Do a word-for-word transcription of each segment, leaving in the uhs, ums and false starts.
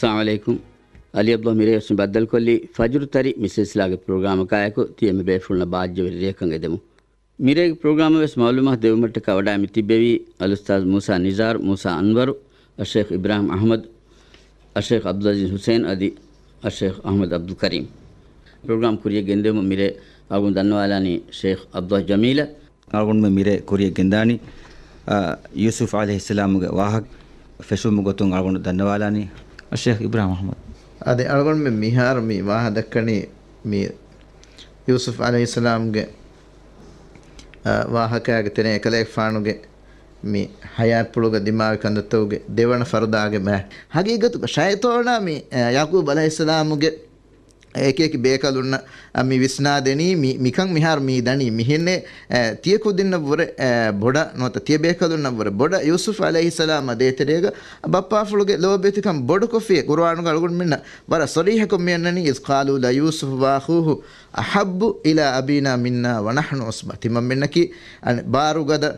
އައްސަލާމު ޢަލައިކުމް. އަލީ ޢަބްދުﷲ މިރޭ އޮއްސިން ބައްދަލުކޮށްލީ ފަޖުރު ތަރި މި ސިލްސިލާގެ ޕްރޮގްރާމަކާއެކު ތިޔަ މި ބޭފުޅުންނަށް ބާއްޖަވެރި ރެއަކަށް އެދެމުން. މިރޭގެ ޕްރޮގްރާމަށް ވެސް މަޢުލޫމާތު ދެވުމަށްޓަކާ ވަޑައިމި ތިއްބެވީ އަލްއުސްތާޛު މޫސާ ނިޒާރު، މޫސާ އަންވަރު، އައްޝޭޚް އިބްރާހިމް އަޙްމަދު، އައްޝޭޚް ޢަބްދުލްޢަޒީޒް ޙުސައިން އަދި އައްޝޭޚް އަޙްމަދު ޢަބްދުލް ކަރީމް. ޕްރޮގްރާމް ކުރިއަށް ގެންދެވުމަށް މިރޭ އަޅުގަނޑު ދަންނަވާލާނީ ޝޭޚް ޢަބްދުﷲ ޖަމީލަށް. އަޅުގަނޑުމެން މިރޭ ކުރިއަށް ގެންދާނީ، އާ، ޔޫސުފް ޢަލައިހިއްސަލާމުގެ ވާހަކަ ފެށުމުގެ ގޮތުން އަޅުގަނޑު ދަންނަވާލާނީ އައްޝޭޚް އިބްރާހިމް އަޙްމަދު. އަދި އަޅުގަނޑުމެން މިހާރު މި ވާހަ ދައްކަނީ މި ޔޫސުފް ޢަލައިހިއްސަލާމުގެ، އާ، ވާހަކައިގެ ތެރެއިން އެކަލޭގެފާނުގެ މި ޙަޔާތްޕުޅުގަ ދިމާވި ކަންތައްތަކުގެ ދެވަނަ ފަރުދާގެ ބައި. ހަގީގަތުގަ ޝައިޠާނާ މި، އާ، ޔަޢުޤޫބް ޢަލައިހިއްސަލާމުގެ އެކި އެކި ބޭކަލުންނަށް މި ވިސްނާދެނީ، މި، މިކަން މިހާރު މި ދަނީ މިހެންނޭ، އެ، ތިޔަ ކުދިންނަށްވުރެ، އެ، ބޮޑަށް ނުވަތަ ތިޔަ ބޭކަލުންނަށްވުރެ ބޮޑަށް ޔޫސުފް ޢަލައިހިއްސަލާމާ ދޭތެރޭގަ ބައްޕާފުޅުގެ ލޯބިވެތިކަން ބޮޑުކޮށްފި. ޤުރުއާނުގަ އަޅުގަނޑުމެންނަށް ވަރަށް ޞަރީޙަކޮށް މި އަންނަނީ، إِذْ قَالُوا لَيُوسُفُ وَأَخُوهُ أَحَبُّ إِلَىٰ أَبِينَا مِنَّا وَنَحْنُ عُصْبَةٌ. ތިމަންމެންނަކީ، އަނެއް، ބާރުގަދަ،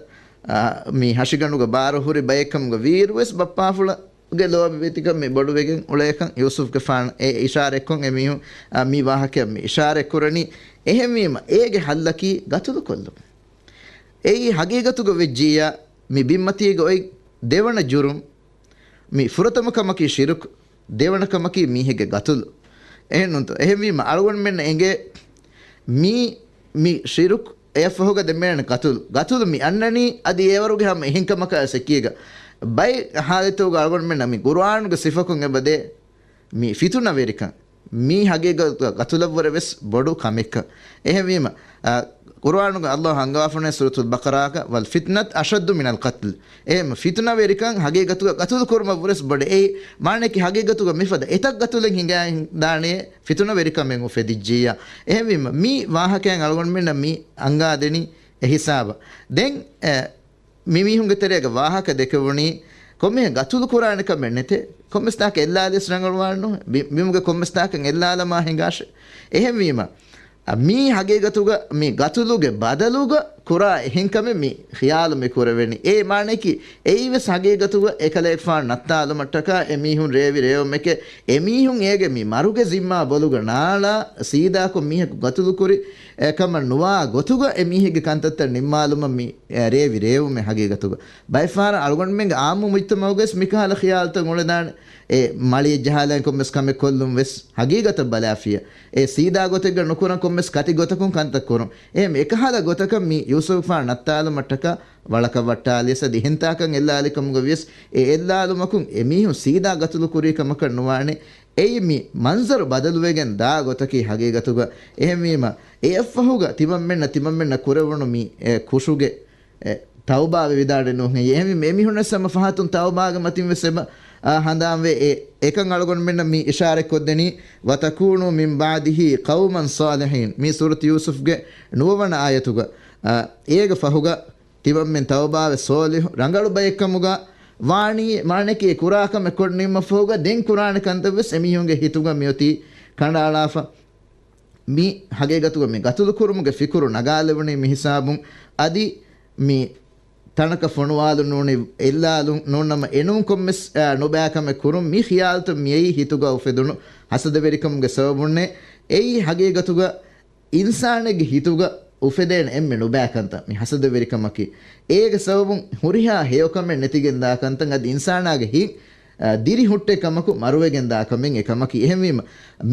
އާ، މި ހަށިގަނޑުގަ ބާރު ހުރި ބައެއްކަމުގަ ވީއިރުވެސް ބައްޕާފުޅަށް ގެ ލޯބިވެތިކަން މި ބޮޑުވެގެން އުޅޭކަން ޔޫސުފްގެފާނަށް އެ އިޝާރަތްކޮށް އެމީހުން، އާ، މި ވާހަކައަށް މި އިޝާރަތްކުރަނީ. އެހެންވީމަ، އޭގެ ޙައްލަކީ ގަތުލުކޮށްލުން. އެއީ ހަގީގަތުގަ ވެއްޖިއްޔާ، މި ބިންމަތީގަ އޮތް ދެވަނަ ޖުރުމް، މި ފުރަތަމަ ކަމަކީ ޝިރުކު، ދެވަނަ ކަމަކީ މީހެއްގެ ގަތުލު. އެހެންނޫންތޯ؟ އެހެންވީމަ، އަޅުގަނޑުމެންނަށް އެނގޭ މީ، މި ޝިރުކު އެއަށްފަހުގަ ދެންމެން ގަތުލު. ގަތުލު މި އަންނަނީ އަދި އެވަރުގެ ހަމަ އެހެންކަމަކާ އެކީގަ. ބައެއް ޙާލަތުގަ އަޅުގަނޑުމެންނަށް މި ޤުރުއާނުގެ ސިފަކުން އެބަދޭ މި ފިތުނަވެރިކަން. މީ ހަގީގަތުގަ ގަތުލަށްވުރެ ވެސް ބޮޑު ކަމެއްކަން. އެހެންވީމަ، އާ، ޤުރުއާނުގަ ﷲ އަންގަވާފަނޭ ސޫރަތުލް ބަޤަރާގަ، وَالْفِتْنَةُ أَشَدُّ مِنَ الْقَتْلِ. އެހެން ފިތުނަވެރިކަން ހަގީގަތުގަ ގަތުލު ކުރުމަށްވުރެސް ބޮޑެއް. އެއީ މާނައަކީ ހަގީގަތުގަ މިފަދަ އެތައް ގަތުލެއް ހިނގާ ހިނދާނެ ފިތުނަވެރިކަމެއް އުފެދިއްޖިއްޔާ. އެހެންވީމަ، މި ވާހަކައިން އަޅުގަނޑުމެންނަށް މި އަންގާދެނީ އެހިސާބަށް. ދެން، އެ، މި މީހުންގެ ތެރޭގަ ވާހަކަ ދެކެވުނީ، ކޮންމެހެން ގަތުލު ކުރާނެ ކަމެއް ނެތޭ. ކޮންމެސް ތާކަށް އެއްލާލިޔަސް ރަނގަޅުވާންނު. ބި-، ބިމުގެ ކޮންމެސް ތާކަށް އެއްލާލަމާ ހިނގާށެ. އެހެންވީމަ، އަ، މީ ހަގީގަތުގަ މި ގަތުލުގެ ބަދަލުގަ ކުރާ އެހެން ކަމެއް މި ޚިޔާލު މި ކުރެވެނީ. އެ މާނައަކީ، އެއީވެސް ހަގީގަތުގަ އެކަލޭގެފާނު ނައްތާލުމަށްޓަކާ އެމީހުން ރޭވި ރޭވުމެކޭ، އެމީހުން އޭގެ މި މަރުގެ ޒިންމާ ބޮލުގަ ނާޅާ ސީދާކޮށް މީހަކު ގަތުލު ކުރި، އެ، ކަމަށް ނުވާ ގޮތުގަ އެމީހެއްގެ ކަންތައްތައް ނިންމާލުމަށް މި އެ، ރޭވި ރޭވުމެއް ހަގީގަތުގަ. ބައެއްފަހަރަށް އަޅުގަނޑުމެންގެ އާއްމު މުޖްތަމައުގަވެސް މިކަހަލަ ޚިޔާލުތައް އުޅެދާނެ. އެ، މަޅިއެއް ޖަހާލައި ކޮންމެސް ކަމެއް ކޮށްލުން ވެސް ހަގީގަތަށް ބަލާފިޔަ. އެ، ސީދާ ގޮތެއްގަ ނުކުރަން ކޮންމެސް ކަތި ގޮތަކުން ކަންތައް ކުރުން. އެހެން އެކަހަލަ ގޮތަކަށް މި ޔޫސުފްގެފާނު ނައްތާލުމަށްޓަކާ ވަޅަކަށް ވައްޓާލިޔަސް އަދި އެހެންތާކަށް އެއްލާލިކަމުގަ ވިޔަސް އެ އެއްލާލުމަކުން އެމީހުން ސީދާ ގަތުލު ކުރީ ކަމަކަށް ނުވާނެ. އެއީ މި މަންޒަރު ބަދަލުވެގެން ދާ ގޮތަކީ ހަގީގަތުގަ. އެހެންވީމަ، އެއަށްފަހުގަ ތިމަންމެންނަށް، ތިމަންމެންނަށް ކުރެވުނު މި، އެ، ކުށުގެ އެ، ތައުބާވެވިދާނެ ނޫން. އެހެންވީމަ، އެމީހުންނަށް ހަމަ ފަހަތުން ތައުބާގެ މަތިން ވެސް އެބަ، އާ، ހަނދާންވޭ. އެ، އެކަން އަޅުގަނޑުމެންނަށް މި އިޝާރަތްކޮށްދެނީ، وَتَكُونُوا مِنْ بَعْدِهِ قَوْمًا صَالِحِينَ. މީ ސޫރަތު ޔޫސުފްގެ ނުވަވަނަ އާޔަތުގަ، އާ، އޭގެ ފަހުގަ ތިމަންމެން ތައުބާވެ ޞާލިޙު ރަނގަޅު ބައެއްކަމުގަ ވާނީ، މާނައަކީ ކުރާ ކަމެއް ކޮށްނިންމަ ފަހުގަ ދެން ކުރާނެ ކަންތައް ވެސް އެމީހުންގެ ހިތުގަ މިއޮތީ ކަނޑައަޅާފަ. މި ހަގީގަތުގަ މި ގަތުލުކުރުމުގެ ފިކުރު ނަގާލެވުނީ މިހިސާބުން. އަދި މި ތަނަކަށް ފޮނުވާލުން ނޫނީ އެއްލާލުން ނޫންނަމަ އެނޫން ކޮންމެސް، އާ، ނުބައިކަމެއް ކުރުން މި ޚިޔާލުތައް މިއައީ ހިތުގަ އުފެދުނު ހަސަދަވެރިކަމުގެ ސަބަބުންނޭ. އެއީ ހަގީގަތުގަ އިންސާނެއްގެ ހިތުގަ އުފެދޭނެ އެންމެ ނުބައިކަންތައް މި ހަސަދަވެރިކަމަކީ. އޭގެ ސަބަބުން ހުރިހާ ހެޔޮކަމެއް ނެތިގެންދާ ކަންތައް އަދި އިންސާނާގެ ހިތް އާ، ދިރިހުއްޓޭ ކަމަކު މަރުވެގެން ދާ ކަމެއް އެކަމަކީ. އެހެންވީމަ،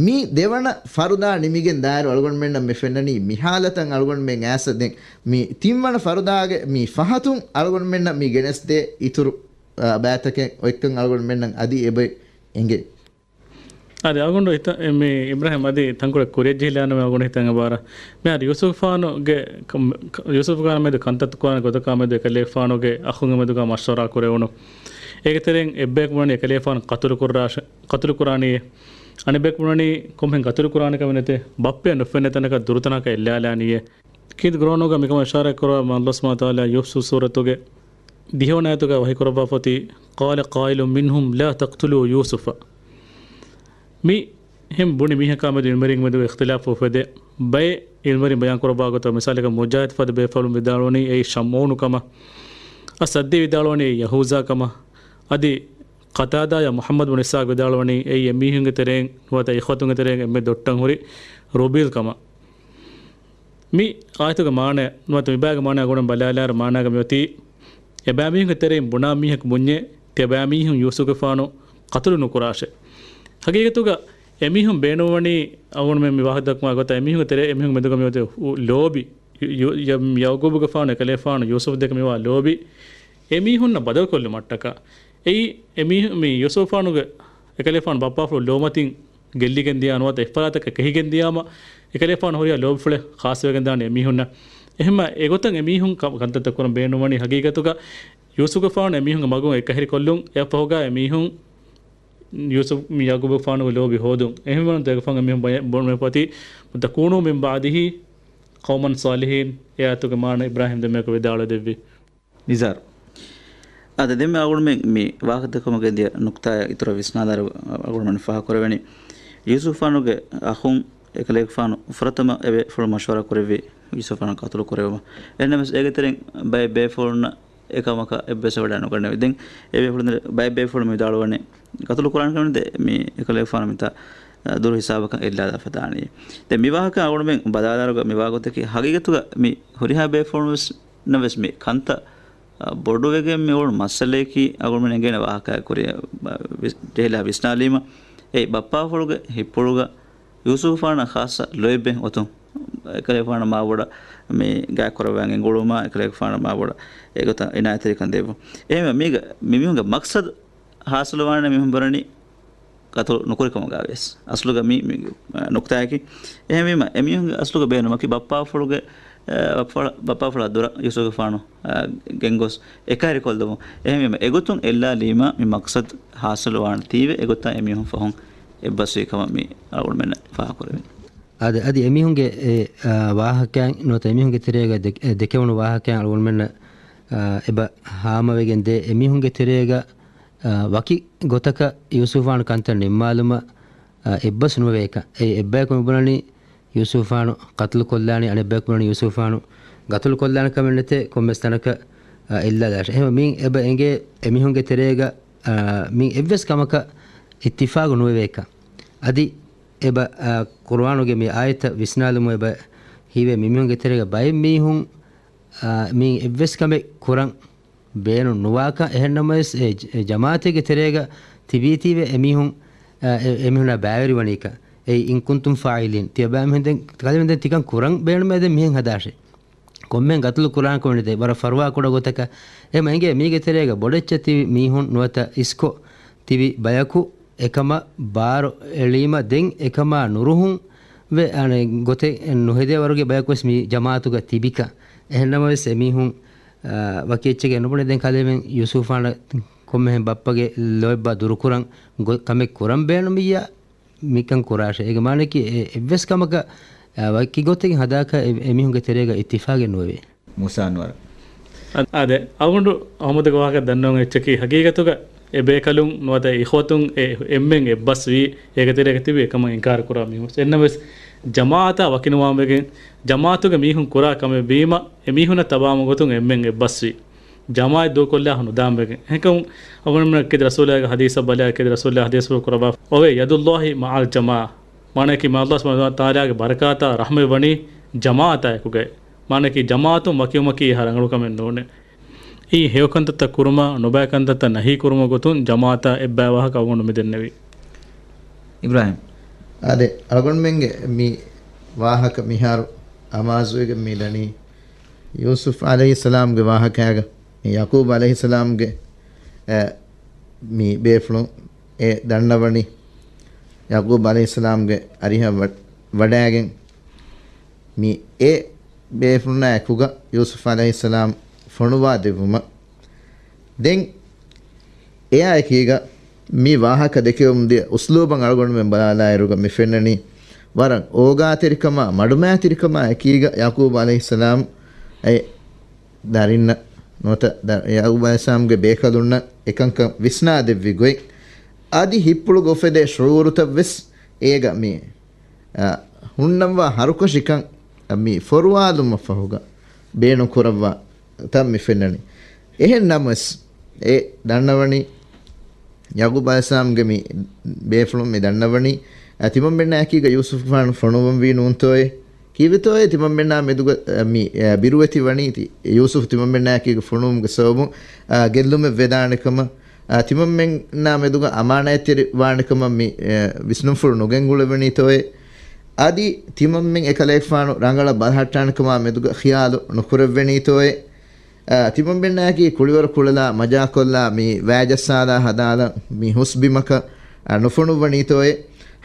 މި ދެވަނަ ފަރުދާ ނިމިގެން ދާއިރު އަޅުގަނޑުމެންނަށް މި ފެންނަނީ މި ހާލަތަށް އަޅުގަނޑުމެން އައިސް ދެން މި ތިންވަނަ ފަރުދާގެ މި ފަހަތުން އަޅުގަނޑުމެންނަށް މި ގެނެސްދޭ އިތުރު، އާ، ބައިތަކެއް އޮތްކަން އަޅުގަނޑުމެންނަށް އަދި އެބަ އެނގޭ. އަދި އަޅުގަނޑު ހިތަ-، މި އިބްރާހިމް އަދި ތަންކޮޅެއް ކުރިއަށް ޖެހިލާނަމޭ އަޅުގަނޑު ހިތަށް އެބަ އަރަން. މިހާރު ޔޫސުފްގެފާނުގެ ކަ-، ޔޫސުފްގެފާނު މެދު ކަންތައްތަކާ ގޮތަކާ މެދު އެކަލޭގެފާނުގެ އަޚުންގެ މެދުގަ މަޝްވަރާ ކުރެވުނު. އޭގެ ތެރެއިން އެއްބަޔަކު ބުނަނީ އެކަލޭގެފާނު ޤަތުލު ކުރާށެ-، ޤަތުލު ކުރާނީއޭ. އަނެއްބަޔަކު ބުނަނީ ކޮންމެހެން ޤަތުލު ކުރާނެ ކަމެއް ނެތޭ. ބައްޕަޔަށް ނުފެންނަ ތަނަކަށް ދުރުތަނަކަށް އެއްލާލާނީއޭ. ކީރިތި ޤުރުއާނުގަ މިކަމަށް އިޝާރާތް ކުރައްވާ ﷲ ސުބްޙާނަހޫ ވަތަޢާލާ ޔޫސުފް ސޫރަތުގެ ދިހަވަނަ އާޔަތުގަ ވަޙީ ކުރައްވާފަ އޮތީ، قَالَ قَائِلٌ مِنْهُمْ لَا تَقْتُلُوا يُوسُفَ. މި ހެން ބުނި މީހަކާ މެދު ޢިލްމުވެރިން މެދުގަ އިޚްތިލާފު އުފެދޭ. ބައެއް ޢިލްމުވެރިން ބަޔާން ކުރައްވާ ގޮތަށް، މިސާލަކަށް މުޖާހިދު ފަދަ ބޭފުޅުން ވިދާޅުވަނީ އެއީ ޝަމްޢޫނު ކަމަށް. އަސް ސައްދީ ވިދާޅުވަނީ އެއީ ޔަހޫޒާ ކަމަށް. އަދި ޤަތާދާޔާ މުޙައްމަދު ބުނު އިސްޙާޤު ވިދާޅުވަނީ އެއީ އެމީހުންގެ ތެރެއިން ނުވަތަ އިޚްވަތުންގެ ތެރެއިން އެންމެ ދޮއްޓަށް ހުރި ރުބީލް ކަމަށް. މި އާޔަތުގެ މާނަ، ނުވަތަ މި ބަޔާގެ މާނަ އަޅުގަނޑު ބަލާލާއިރު މާނާގަ މިއޮތީ، އެބައިމީހުންގެ ތެރެއިން ބުނާ މީހަކު ބުންޏޭ، ތިޔަބައިމީހުން ޔޫސުފުގެފާނު ޤަތުލު ނުކުރާށޭ. ހަގީގަތުގަ އެމީހުން ބޭނުންވަނީ އަޅުގަނޑުމެން މި ވާހަކަ ދައްކުމާ ގޮތަށް އެމީހުންގެ ތެރޭ އެމީހުން މެދުގަ މިއޮތީ އު-، ލޯބި. ޔު-، ޔު-، ޔަ-، ޔަޢުޤޫބުގެފާނު އެކަލޭފާނު ޔޫސުފު ދެކެ މިވާ ލޯބި އެމީހުންނަށް ބަދަލުކޮށްލުމަށްޓަކާ. އެއީ އެމީހު-، މި ޔޫސުފުފާނުގެ އެކަލޭފާނު ބައްޕާފުޅު ލޯމަތިން ގެއްލިގެން ދިޔާ ނުވަތަ އެއްފަރާތަކަށް ކެހިގެން ދިޔާމަ، އެކަލޭފާނު ހުރިހާ ލޯބިފުޅެއް ޚާއްޞަވެގެން ދާނެ އެމީހުންނަށް. އެހެންމަ އެގޮތަށް އެމީހުން ކަ-، ކަންތައްތައް ކުރަން ބޭނުންވަނީ ހަގީގަތުގަ ޔޫސުފުގެފާނު އެމީހުންގެ މަގުން އެއްކަހެރިކޮށްލުން. އެއަށްފަހުގަ އެމީހުން ޔޫސުފް މި ޔަޢުޤޫބުގެފާނުގެ ލޯބި ހޯދުން. އެހެންވީމަ ދެކެފަން އެމީހުން ބުނެފަތި، ތަކޫނޫ މިން ބަޢުދިހި ޤައުމަން ޞާލިޙީން. އެ އާޔަތުގެ މާނަ އިބްރާހީމް ދެމެއަކު ވިދާޅުވެ ދެއްވި. ނިޒާރު. އާދެ، ދެންމެ އަޅުގަނޑުމެން މި ވާހަކަ ދެކުމުގެ ދިޔަ ނުކުތާއަށް އިތުރަށް ވިސްނާލާއިރު އަޅުގަނޑުމެން ފާހަގަކުރެވެނީ، ޔޫސުފާނުގެ އަޚުން އެކަލޭގެފާނު ފުރަތަމަ އެބޭފުޅުން މަޝްވަރާ ކުރެއްވި ޔޫސުފާނު ޤަތުލު ކުރެއްވުމަށް. އެހެންނަމަވެސް އޭގެ ތެރެއިން ބައެއް ބޭފުޅުންނަށް އެކަމަކަށް އެއްވެސް ވަޑައެއް ނުގަންނެވި. ދެން އެބޭފުޅުން، ބައެއް ބޭފުޅުން މި ވިދާޅުވަނީ، ޤަތުލު ކުރާނެ ކަމެއް ނެތޭ، މި އެކަލޭގެފާނު މިތާ ދުރު ހިސާބަކަށް އެއްލާލާފަ ދާނީ. ދެން މި ވާހަކަ އަޅުގަނޑުމެން ބަލާލާއިރުގަ މި ވާގޮތަކީ ހަގީގަތުގަ މި ހުރިހާ ބޭފުޅުން ވެސް ނަށް ވެސް މި ކަންތައް، އަ، ބޮޑުވެގެން މި އުޅުނު މައްސަލަޔަކީ އަޅުގަނޑުމެން އެނގޭނެ ވާހަކައާ ކުރިއަށް، އަ، ވިސް-، ޖެހިލާ ވިސްނާލީމަ، އެ ބައްޕާފުޅުގެ ހިތްޕުޅުގަ ޔޫސުފާނަށް ޚާއްޞަ ލޯތްބެއް އޮތުން، އެކަލޭގެފާނަށް މާބޮޑަށް މި ގާތްކުރައްވާ ގެންގުޅުމާ، އެކަލޭގެފާނަށް މާބޮޑަށް އެގޮތަށް އިނާޔަތްތެރިކަން ދެއްވުން. އެހެންވެ، މީގަ މި މީހުންގެ މަޤްޞަދު ހާސިލުވާނެ މީހުން ބުނަނީ ޤަތުލު ނުކުރިކަމުގަ ވެސް. އަސްލުގަ މި، މި، އަ، ނުކުތާއަކީ. އެހެންވީމަ، އެމީހުންގެ އަސްލުގަ ބޭނުމަކީ ބައްޕާފުޅުގެ، އަ، ބައްޕަ-، ބައްޕާފުޅާ ދުރަށް ޔޫސުފުގެފާނު، އަ، ގެންގޮސް އެކަހެރިކޮށްލުމުން. އެހެންވީމަ، އެގޮތުން އެއްލާލީމަ މި މަޤްޞަދު ހާސިލުވާނެތީވެ، އެގޮތަށް އެމީހުން ފަހުން އެއްބަސްވީ ކަމަށް މި އަޅުގަނޑުމެންނަށް ފާހަގަކުރެވެނީ. އާދެ، އަދި އެމީހުންގެ އެ، އާ، ވާހަކައިން ނުވަތަ އެމީހުންގެ ތެރޭގަ ދެ-، އެ، ދެކެވުނު ވާހަކައިން އަޅުގަނޑުމެންނަށް، އާ، އެބަ ހާމަވެގެން ދޭ. އެމީހުންގެ ތެރޭގަ އާ، ވަކި ގޮތަކަށް ޔޫސުފާނު ކަންތައް ނިންމާލުމަށް، އާ، އެއްބަސް ނުވެވޭކަށް. އެ އެއްބަޔަކު މި ބުނަނީ ޔޫސުފާނު ޤަތުލު ކޮށްލާނީ، އަނެއްބަޔަކު ބުނަނީ ޔޫސުފާނު ޤަތުލު ކޮށްލާނެ ކަމެއް ނެތޭ، ކޮންމެސް ތަނަކަށް، އާ، އެއްލާލާށޭ. އެހެންވެ މި އެބަ އެނގޭ އެމީހުންގެ ތެރޭގަ، އާ، މި އެއްވެސް ކަމަކަށް އިއްތިފާގު ނުވެވޭކަށް. އަދި އެބަ، އާ، ޤުރުއާނުގެ މި އާޔަތަށް ވިސްނާލުމުން އެބަ ހީވޭ މިމީހުންގެ ތެރޭގަ ބައެއް މީހުން، އާ، މި އެއްވެސް ކަމެއް ކުރަން ބޭނުން ނުވާކަށް. އެހެންނަމަވެސް، އެ ޖަ-، އެ ޖަމާއަތެއްގެ ތެރޭގަ ތިބީތީވެ އެމީހުން، އެ، އެ، އެމީހުނާ ބައިވެރިވަނީކަށް. އެއީ، إن كنتم فاعلين. ތިޔަބައިމީހުން ދެން، ކަލޭމެން ދެން ތިކަން ކުރަން ބޭނުމޭ ދެން މިހެން ހަދާށޭ. ކޮންމެހެން ގަތުލު ކުރާން ކަމެއް ނެތޭ. ވަރަށް ފަރުވާ ކުޑަ ގޮތަކަށް. އެހެމަ އެނގޭ މީގެ ތެރޭގަ ބޮޑެއްޗެއް ތިބި މީހުން ނުވަތަ އިސްކޮށް ތިބި ބަޔަކު އެކަމަށް ބާރު އެޅީމަ ދެން އެކަމާ ނުރުހުން ވެ، އަނެއް ގޮތެއް ނުހެދޭ ވަރުގެ ބަޔަކު ވެސް މި ޖަމާއަތުގަ ތިބިކަން. އެހެންނަމަވެސް އެމީހުން، އާ، ވަކި އެއްޗެއްގެ ނުބުނެ ދެން ކަލޭމެން ޔޫސުފާނަށް ކޮންމެހެން ބައްޕަގެ ލޯތްބާ ދުރުކުރަން ގޮ-، ކަމެއް ކުރަން ބޭނުމިއްޔާ މިކަން ކުރާށޭ. އޭގެ މާނައަކީ އެ އެއްވެސް ކަމަކަށް، އާ، ވަކި ގޮތެއް ހަދާކަށް އެ-، އެމީހުންގެ ތެރޭގަ އިއްތިފާގެއް ނުވެވޭ. މޫސާ އަންވަރު. އަ-، އާދެ، އަޅުގަނޑު އަހުމަދުގެ ވާހަކަ ދަންނަވަން އެއްޗަކީ ހަގީގަތުގަ އެ ބޭކަލުން ނުވަތަ އިޚްވަތުން އެ އެންމެން އެއްބަސްވީ، އޭގެ ތެރޭގަ ތިބި އެކަމަށް އިންކާރު ކުރާ މީހުން. އެހެންނަމަވެސް ޖަމާއަތާ ވަކިނުވާން ވެގެން ޖަމާއަތުގެ މީހުން ކުރާ ކަމެއް ވީމަ، އެ މީހުންނަށް ތަބާވާ ގޮތުން އެންމެން އެއްބަސްވީ. ޖަމާއަތް ދޫކޮށްލާ ނުދާން ވެގެން. އެހެންކަމުން އަޅުގަނޑުމެން ކީރިތި ރަސޫލާގެ ޙަދީޘަށް ބަލާ، ކީރިތި ރަސޫލާ ޙަދީޘްފުޅު ކުރައްވާ އޮވޭ، يد الله مع الجماعة. މާނައަކީ، މާ ﷲ ސުބްޙާނަހޫ ވަތަޢާލާގެ ބަރަކާތާ ރަޙްމަތް ވަނީ ޖަމާއަތާއެކުގައި. މާނައަކީ، ޖަމާއަތުން ވަކިވުމަކީ އެހާ ރަނގަޅު ކަމެއް ނޫނޭ. އެއީ ހެޔޮ ކަންތައްތައް ކުރުމާ، ނުބައި ކަންތައްތައް ނަހީ ކުރުމުގެ ގޮތުން ޖަމާއަތާ އެއްބައި ވާހަކަ އަޅުގަނޑު މި ދެންނެވީ. އިބްރާހީމް. އާދެ، އަޅުގަނޑުމެންގެ މި ވާހަކަ މިހާރު އަމާޒުވެގެން މި ދަނީ، ޔޫސުފް ޢަލައިހިއްސަލާމްގެ ވާހަކައިގަ މި ޔަޢުޤޫބް ޢަލައިހިއްސަލާމްގެ، އެ، މި ބޭފުޅުން އެ ދަންނަވަނީ، ޔަޢުޤޫބް ޢަލައިހިއްސަލާމްގެ އަރިހަށް ވަ-، ވަޑައިގެން މި އެ ބޭފުޅުންނާ އެކުގަ ޔޫސުފް ޢަލައިހިއްސަލާމް ފޮނުވާ ދެއްވުމަށް. ދެން އެއާ އެކީގަ މި ވާހަކަ ދެކެވުމުން ދިޔަ އުސްލޫބަށް އަޅުގަނޑުމެން ބަލާލާއިރުގަ މި ފެންނަނީ ވަރަށް އޯގާތެރިކަމާ، މަޑުމައިތިރިކަމާ އެކީގަ ޔަޢުޤޫބް ޢަލައިހިއްސަލާމް އެ ދަރިންނަށް ނުވަތަ ދަ-، ޔަޢުޤޫބް ޢަލައިހިއްސަލާމްގެ ބޭކަލުންނަށް އެކަންކަން ވިސްނާދެއްވި ގޮތް، އަދި ހިތްޕުޅުގަ އުފެދޭ ޝުޢޫރުތައް ވެސް އޭގަ މި، އަ، ހުންނަންވާ ހަރުކަށިކަން މި ފޮރުވާލުމަށްފަހުގަ ބޭނުން ކުރައްވާ ތަން މި ފެންނަނީ. އެހެން ނަމަވެސް، އެ ދަންނަވަނީ، ޔަޢުޤޫބް ޢަލައިހިއްސަލާމްގެ މި ބޭފުޅުން މި ދަންނަވަނީ، އަ، ތިމަންމެންނާއެކީގަ ޔޫސުފާނު ފޮނުވަންވީ ނޫންތޯއޭ؟ ކީއްވެތޯއޭ ތިމަންމެންނާ މެދުގަ، އަ، މި، އަ، ބިރުވެތި ވަނީ؟ ތި-، ޔޫސުފް ތިމަންމެންނާއެކީގަ ފޮނުވުމުގެ ސަބަބުން، އަ، ގެއްލުމެއް ވެދާނެ ކަމަށް، އަ، ތިމަންމެންނާ މެދުގަ އަމާނާތްތެރި ވާނެ ކަމަށް މި، އަ، ވިސްނުންފުޅު ނުގެންގުޅެވެނީތޯއޭ؟ އަދި ތިމަންމެން އެކަލޭގެފާނު ރަނގަޅަށް ބަލަހައްޓާނެ ކަމާ މެދުގަ ޚިޔާލު ނުކުރެއްވެނީތޯއޭ؟ އަ، ތިމަންމެންނާއެކީ ކުޅިވަރު ކުޅެލާ، މަޖާކޮށްލާ، މި ވައިޖައްސާލާ ހަދާލަން މި ހުސްބިމަކަށް، އަ، ނުފޮނުއްވަނީތޯއޭ؟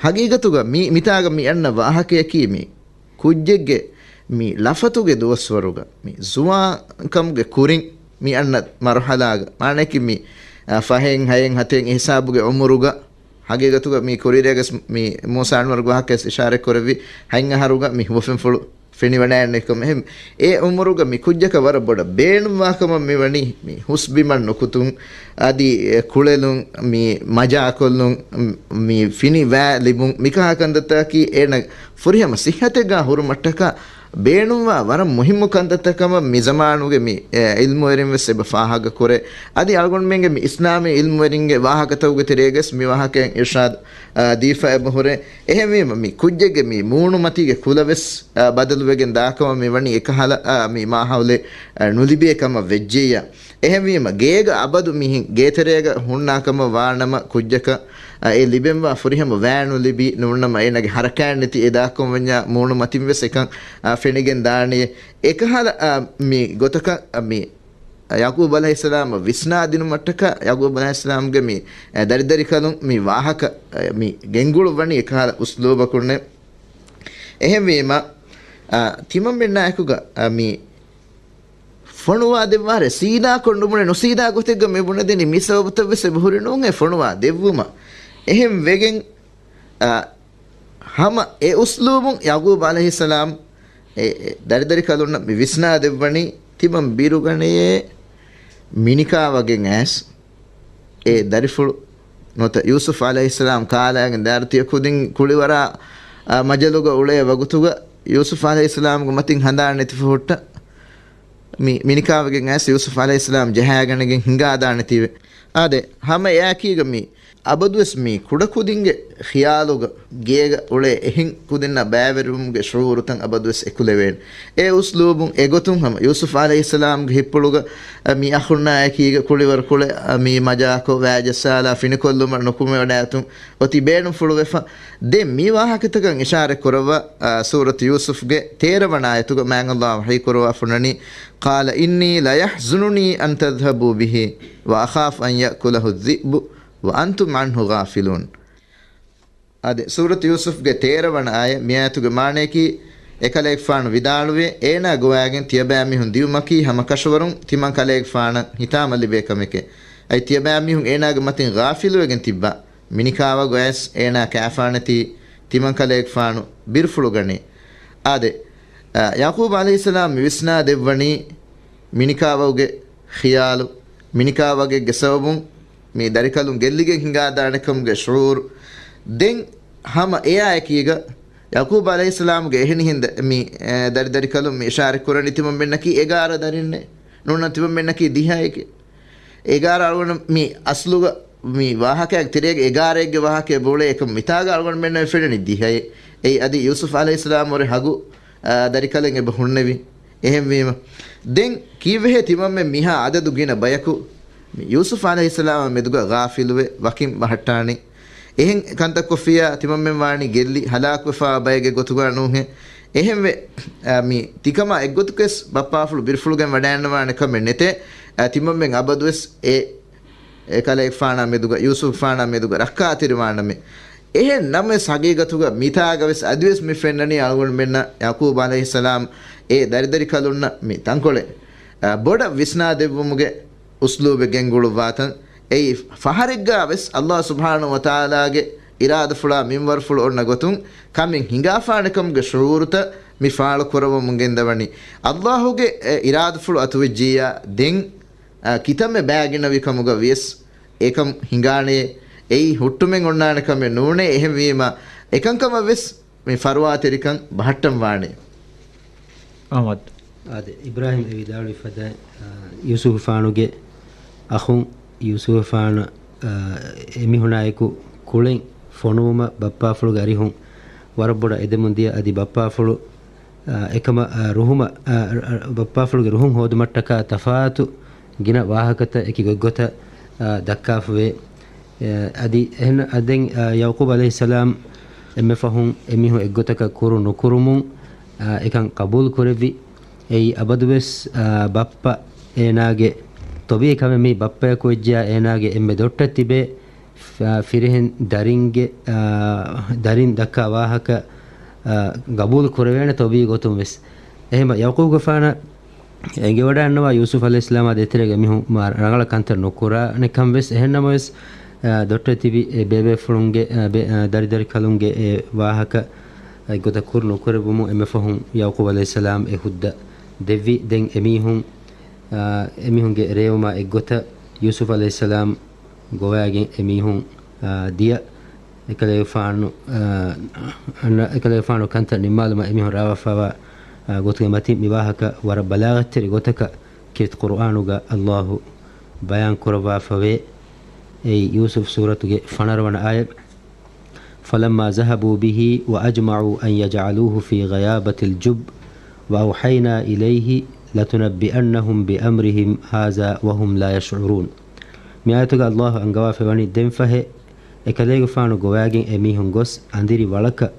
ހަގީގަތުގަ މި، މިތާގަ މި އަންނަ ވާހަކަޔަކީ މި ކުއްޖެއްގެ މި ލަފަތުގެ ދުވަސްވަރުގަ، މި ޒުވާންކަމުގެ ކުރިން މި އަންނަ މަރުހަލާގަ، މާނަޔަކީ މި، އަ، ފަހެއް ހައެއް ހަތެއް އެ ހިސާބުގެ އުމުރުގަ، ހަގީގަތުގަ މި ކުރިއެރޭގަސް މި މޫސާ އަންވަރުގެ ވާހަކަޔަސް އިޝާރަތް ކުރެއްވި ހަތް އަހަރުގަ މި ހުވަފެންފުޅު ފެނިވަޑައިގަންނަ ކަމަށް. އެހެން އެ އުމުރުގަ މި ކުއްޖަކަށް ވަރަށް ބޮޑަށް ބޭނުންވާ ކަމަށް މި ވަނީ މި ހުސްބިމަށް ނުކުތުން، އަދި އެ ކުޅެލުން، މި މަޖާކޮށްލުން، މި ފިނި ވައި ލިބުން، މިކަހަލަ ކަންތައްތަކަކީ އޭނަ ފުރިހަމަ ސިއްހަތެއްގަ ހުރުމަށްޓަކާ ބޭނުންވާ ވަރަށް މުހިއްމު ކަންތައްތައް ކަމަށް މި ޒަމާނުގެ މި، އެ، ޢިލްމުވެރިން ވެސް އެބަ ފާހަގަ ކުރޭ. އަދި އަޅުގަނޑުމެންގެ މި އިސްލާމީ ޢިލްމުވެރިންގެ ވާހަކަތަކުގެ ތެރޭގަސް މި ވާހަކައިން އިރްޝާދު، އާ، ދީފަ އެބަ ހުރޭ. އެހެންވީމަ، މި ކުއްޖެއްގެ މި މޫނުމަތީގެ ކުލަ ވެސް، އާ، ބަދަލުވެގެން ދާކަމަށް މި ވަނީ އެކަހަލަ، އާ، މި މާހައުލެއް، އާ، ނުލިބޭ ކަމަށް ވެއްޖެއްޔާ. އެހެންވީމަ، ގޭގަ އަބަދު މިހެން ގޭތެރޭގަ ހުންނާ ކަމަށް ވާނަމަ ކުއްޖަކަށް، އާ، އެ ލިބެންވާ ފުރިހަމަ ވައި ނުލިބި ނޫންނަމަ އޭނަގެ ހަރަކާތް ނެތި އެ ދާކަމަށް ވަންޏާ މޫނުމަތިން ވެސް އެކަން، އާ، ފެނިގެން ދާނެޔޭ. އެކަހަލަ، އާ، މި ގޮތަކަށް، އާ، މި ޔަޢުޤޫބް ޢަލައިހިއްސަލާމަށް ވިސްނާދިނުމަށްޓަކާ، ޔަޢުޤޫބް ޢަލައިހިއްސަލާމްގެ މި، އެ، ދަރިދަރިކަލުން މި ވާހަކަ، އެ، މި ގެންގުޅުއްވަނީ އެކަހަލަ އުސްލޫބަކުންނޭ. އެހެންވީމަ، އަ، ތިމަންމެންނާއެކުގަ، އަ، މި ފޮނުވާ ދެއްވާރެ ސީދާކޮށް ނުބުނެ، ނުސީދާ ގޮތެއްގަ މި ބުނެދެނީ މި ސަބަބުތައް ވެސް އެބަ ހުރި ނޫނޭ ފޮނުވާ ދެއްވުމަށް. އެހެން ވެގެން، އަ، ހަމަ އެ އުސްލޫބުން ޔަޢުޤޫބް ޢަލައިހިއްސަލާމް އެ، އެ، ދަރިދަރިކަލުންނަށް މި ވިސްނާ ދެއްވަނީ ތިމަން ބިރުގަނެޔޭ މިނިކާވަގެން އައިސް އެ ދަރިފުޅު ނުވަތަ ޔޫސުފް ޢަލައިހިއްސަލާމް ކާލައިގެން ދާއިރު ތިޔަ ކުދިން ކުޅިވަރާ، އާ، މަޖަލުގަ އުޅޭ ވަގުތުގަ ޔޫސުފް ޢަލައިހިއްސަލާމްގެ މަތިން ހަނދާން ނެތިފަ ހުއްޓަ މި މިނިކާވަގެން އައިސް ޔޫސުފް ޢަލައިހިއްސަލާމް ޖަހައިގަނެގެން ހިނގާދާނެތީވެ. އާދެ، ހަމަ އެއާއެކީގަ މި އަބަދުވެސް މި ކުޑަކުދިންގެ ޚިޔާލުގަ ގޭގަ އުޅޭ އެހެން ކުދިންނާ ބައިވެރިވުމުގެ ޝުޢޫރުތައް އަބަދުވެސް އެކުލެވޭނެ. އެ އުސްލޫބުން އެގޮތުން ހަމަ ޔޫސުފް ޢަލައިހިއްސަލާމްގެ ހިތްޕުޅުގަ، އަ، މި އަޚުންނާއެކީގަ ކުޅިވަރު ކުޅެ، އަ، މި މަޖާކޮށް ވައިޖައްސާލާ ފިނިކޮށްލުމަށް ނުކުމެވަޑައިގަތުން އޮތީ ބޭނުންފުޅުވެފަ. ދެން މި ވާހަކަތަކަށް އިޝާރަތް ކުރައްވާ، އަ، ސޫރަތު ޔޫސުފްގެ ތޭރަ ވަނަ އާޔަތުގަ މާތް ﷲ ވަޙީ ކުރައްވާ ފުންނަނީ، قَالَ إِنِّي لَيَحْزُنُنِي أَنْ تَذْهَبُوا بِهِ وَأَخَافُ أَنْ يَأْكُلَهُ الذِّئْبُ وَأَنْتُمْ عَنْهُ غَافِلُونَ. އާދެ، ސޫރަތު ޔޫސުފްގެ ތޭރަ ވަނަ އާޔަތް. މި އާޔަތުގެ މާނަޔަކީ، އެކަލޭގެފާނު ވިދާޅުވޭ، އޭނާ ގޮވައިގެން ތިޔަބައިމީހުން ދިއުމަކީ ހަމަ ކަށަވަރުން ތިމަން ކަލޭގެފާނަށް ހިތާމަލިބޭ ކަމެކޭ. އައި ތިޔަބައިމީހުން އޭނާގެ މަތިން ޣާފިލުވެގެން ތިއްބާ. މިނިކާވަގު އައިސް އޭނާ ކާފާނެތީ ތިމަން ކަލޭގެފާނު ބިރުފުޅުގަނޭ. އާދެ، އަ، ޔަޢުޤޫބް ޢަލައިހިއްސަލާމް މި ވިސްނާ ދެއްވަނީ މިނިކާވަގުގެ ޚިޔާލު، މިނިކާވަގެއްގެ ސަބަބުން މި ދަރިކަލުން ގެއްލިގެން ހިނގާދާނެކަމުގެ ޝުޢޫރު. ދެން ހަމަ އެއާއެކީގަ ޔަޢުޤޫބް ޢަލައިހިއްސަލާމްގެ އެހެނިހެން ދަ-، މި، އެ، ދަރިދަރިކަލުން މި އިޝާރަތް ކުރަނީ ތިމަންމެންނަކީ އެގާރަ ދަރިންނޭ. ނޫންނަ ތިމަންމެންނަކީ ދިހައެކޭ. އެގާރަ އަޅުގަނޑު މި އަސްލުގަ މި ވާހަކައިގެ ތެރޭގަ އެގާރައެއްގެ ވާހަކައެއް ބޯޅޭ އެކަމް މިތާގަ އަޅުގަނޑުމެންނަށް ފެންނަނީ ދިހައެއް. އެއީ އަދި ޔޫސުފް ޢަލައިހިއްސަލާމް ވުރެ ހަގު، އާ، ދަރިކަލެއް އެބަ ހުންނެވި. އެހެންވީމަ، ދެން ކީއްވެހޭ ތިމަންމެން މިހާ އަދަދު ގިނަ ބަޔަކު މި ޔޫސުފް ޢަލައިހިއްސަލާމާ މެދުގަ ޣާފިލުވެ ވަކިން ބަހައްޓާނީ؟ އެހެން ކަންތައް ކޮށްފިއްޔާ ތިމަންމެން ވާނީ ގެއްލި ހަލާކުވެފާ ބައެއްގެ ގޮތުގަ ނޫހޭ. އެހެންވެ، އާ، މި ތިކަމާ އެއްގޮތަކަސް ބައްޕާފުޅު ބިރުފުޅުގެން ވަޑައިންނަވާނެ ކަމެއް ނެތޭ. އާ، ތިމަންމެން އަބަދުވެސް އެ އެކަލޭގެފާނާ މެދުގަ، ޔޫސުފްފާނާ މެދުގަ ރައްކާތެރިވާނަމޭ. އެހެން ނަމަވެސް، ހަގީގަތުގަ މިތާގަވެސް އަދިވެސް މި ފެންނަނީ އަޅުގަނޑުމެންނަށް ޔަޢުޤޫބް ޢަލައިހިއްސަލާމް އެ ދަރިދަރިކަލުންނަށް މި ތަންކޮޅެއް، އަ، ބޮޑަށް ވިސްނާދެއްވުމުގެ އުސްލޫބެއް ގެންގުޅުއްވާތަން. އެއީ ފަހަރެއްގަވެސް ﷲ ސުބްޙާނަހޫ ވަތަޢާލާގެ އިރާދަފުޅާ މިންވަރުފުޅު އޮންނަ ގޮތުން ކަމެއް ހިނގާފާނެކަމުގެ ޝުޢޫރުތައް މި ފާޅު ކުރައްވަމުން ގެންދަވަނީ. ﷲގެ އެ އިރާދަފުޅު އަތުވެއްޖިއްޔާ ދެން އަ، ކިތަންމެ ބައިގިނަވި ކަމުގަ ވިޔަސް އެކަން ހިނގާނެ، އެއީ ހުއްޓުމެއް އޮންނާނެ ކަމެއް ނޫނޭ. އެހެންވީމަ، އެކަންކަމަށް ވެސް މި ފަރުވާތެރިކަން ބަހައްޓަން ވާނެ. އަޙްމަދު. އާދެ، އިބްރާހީމް އެ ވިދާޅުވި ފަދައިން، އާ، ޔޫސުފުފާނުގެ އަޚުން ޔޫސުފުފާނަށް އާ، އެމީހުނާއެކު ކުޅެން ފޮނުވުމަށް ބައްޕާފުޅުގެ އަރިހުން ވަރަށް ބޮޑަށް އެދެމުން ދިޔަ. އަދި ބައްޕާފުޅު، އާ، އެކަމަށް، އާ، ރުހުމަށް، އާ، ރ-، ރ-، ބައްޕާފުޅުގެ ރުހުން ހޯދުމަށްޓަކާ ތަފާތު ގިނަ ވާހަކަތައް އެކި ގޮތްގޮތަށް، އާ، ދައްކާފަވޭ. އެ، އަދި އެހެން އަދެން، އާ، ޔައުޤޫބް ޢަލައިހިއްސަލާމް އެންމެ ފަހުން އެމީހުން އެއްގޮތަކަށް ކުރު ނުކުރުމުން، އާ، އެކަން ޤަބޫލު ކުރެއްވި. އެއީ އަބަދުވެސް، އާ، ބައްޕަ އޭނާގެ ޠަބީޢީ ކަމެއް. މީ ބައްޕަޔަކު ވެއްޖެޔާ އޭނާގެ އެންމެ ދޮއްޓަށް ތިބޭ، ފ-، ފިރިހެން ދަރިންގެ، އާ، ދަރިން ދައްކާ ވާހަކަ، އާ، ގަބޫލު ކުރެވޭނެ ޠަބީޢީ ގޮތުން ވެސް. އެހެން ޔައުޤޫބްގެފާނަށް އެނގިވަޑައިގަންނަވާ ޔޫސުފް ޢަލައިހިއްސަލާމާ ދޭތެރޭގެ މީހުން މާ ރަނގަޅަށް ކަންތައް ނުކުރާނެ ކަން ވެސް. އެހެން ނަމަވެސް، އާ، ދޮއްޓަށް ތިބި އެ ބޭބޭފުޅުންގެ، އާ، ބޭ-، އާ، ދަރިދަރިކަލުންގެ އެ ވާހަކަ އެއްގޮތަށް ކުރު ނުކުރެއްވުމުން އެންމެ ފަހުން ޔައުޤޫބް ޢަލައިހިއްސަލާމް އެ ހުއްދަ ދެއްވި. ދެން އެމީހުން، އާ، އެމީހުންގެ ރޭވުމާ އެއްގޮތަށް ޔޫސުފް ޢަލައިހިއްސަލާމް ގޮވައިގެން އެމީހުން، އާ، ދިޔަ. އެކަލޭގެފާނު، އާ، އަންނަ އެކަލޭގެފާނު ކަންތައް ނިންމާލުމަށް އެމީހުން ރާވާފަވާ، އާ، ގޮތުގެ މަތިން މި ވާހަކަ ވަރަށް ބަލާޣަތްތެރި ގޮތަކަށް ކީރިތި ޤުރުއާނުގަ ﷲ ބަޔާން ކުރައްވާފަވޭ. އެއީ ޔޫސުފް ސޫރަތުގެ ފަނަރަވަނަ އާޔަތް. فلما ذهبوا به وأجمعوا أن يجعلوه في غيابة الجب وأوحينا إليه لتنبئنهم بأمرهم هذا وهم لا يشعرون. މި އާޔަތުގަ ﷲ އަންގަވާފައިވަނީ ދެންފަހެ އެކަލޭގެފާނު ގޮވައިގެން އެމީހުން ގޮސް އަނދިރި ވަޅަކަށް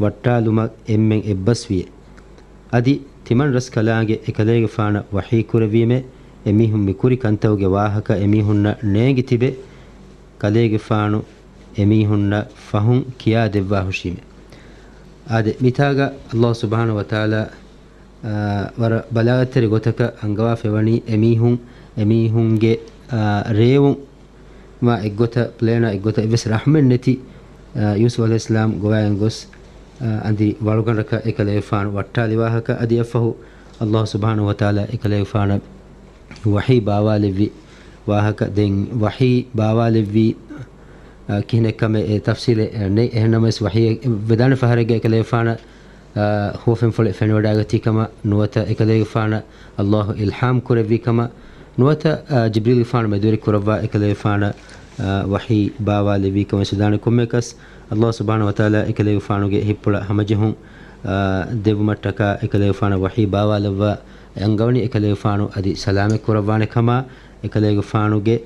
ވައްޓާލުމަށް އެންމެން އެއްބަސްވިޔޭ. އަދި ތިމަން ރަސްކަލާނގެ އެކަލޭގެފާނަށް ވަޙީ ކުރެއްވީމޭ، އެމީހުން މި ކުރި ކަންތައުގެ ވާހަކަ އެމީހުންނަށް ނޭނގި ތިބެ، ކަލޭގެފާނު އެމީހުންނަށް ފަހުން ކިޔާ ދެއްވާ ހުށީމެ. އާދެ، މިތާގަ ﷲ ސުބްޙާނަހޫ ވަތަޢާލާ، އާ، ވަރަށް ބަލާޣަތްތެރި ގޮތަކަށް އަންގަވާފައިވަނީ އެމީހުން، އެމީހުންގެ، އާ، ރޭވުން މާ އެއްގޮތަށް، ޕްލޭނާ އެއްގޮތަށް އެއްވެސް ރަޙްމެއް ނެތި، އާ، ޔޫސުފް ޢަލައިހިއްސަލާމް ގޮވައިގެން ގޮސް، އާ، އަނދިރި ވަޅުގަނޑަކަށް އެކަލޭގެފާނު ވައްޓާލި ވާހަކަ. އަދި އެއަށްފަހު ﷲ ސުބްޙާނަހޫ ވަތަޢާލާ އެކަލޭގެފާނަށް ވަޙީ ބާވާލެއްވި ވާހަކަ. ދެން ވަޙީ ބާވާލެއްވީ، އާ، ކިހިނެއްކަމެއް އެ ތަފްސީލެއް ނެތް. އެހެންނަމަވެސް ވަޙީ ވެދާނެ ފަހަރެއްގަ އެކަލޭގެފާނަށް، އާ، ހުވަފެންފުޅެއް ފެނިވަޑައިގަތީ ކަމަށް ނުވަތަ އެކަލޭގެފާނަށް ﷲ އިލްހާމް ކުރެއްވި ކަމަށް ނުވަތަ، އާ، ޖިބްރީލްގެފާނު މެދުވެރި ކުރައްވާ އެކަލޭގެފާނަށް، އާ، ވަޙީ ބާވާލެއްވީ ކަމަށް ވެސް ވެދާނެ. ކޮންމެއަކަސް ﷲ ސުބްޙާނަހޫ ވަތަޢާލާ އެކަލޭގެފާނުގެ ހިތްޕުޅަށް ހަމަޖެހުން، އާ، ދެއްވުމަށްޓަކާ އެކަލޭގެފާނަށް ވަޙީ ބާވާލައްވާ އަންގަވަނީ އެކަލޭގެފާނު އަދި ސަލާމަތް ކުރައްވާނެ ކަމަށް، އެކަލޭގެފާނުގެ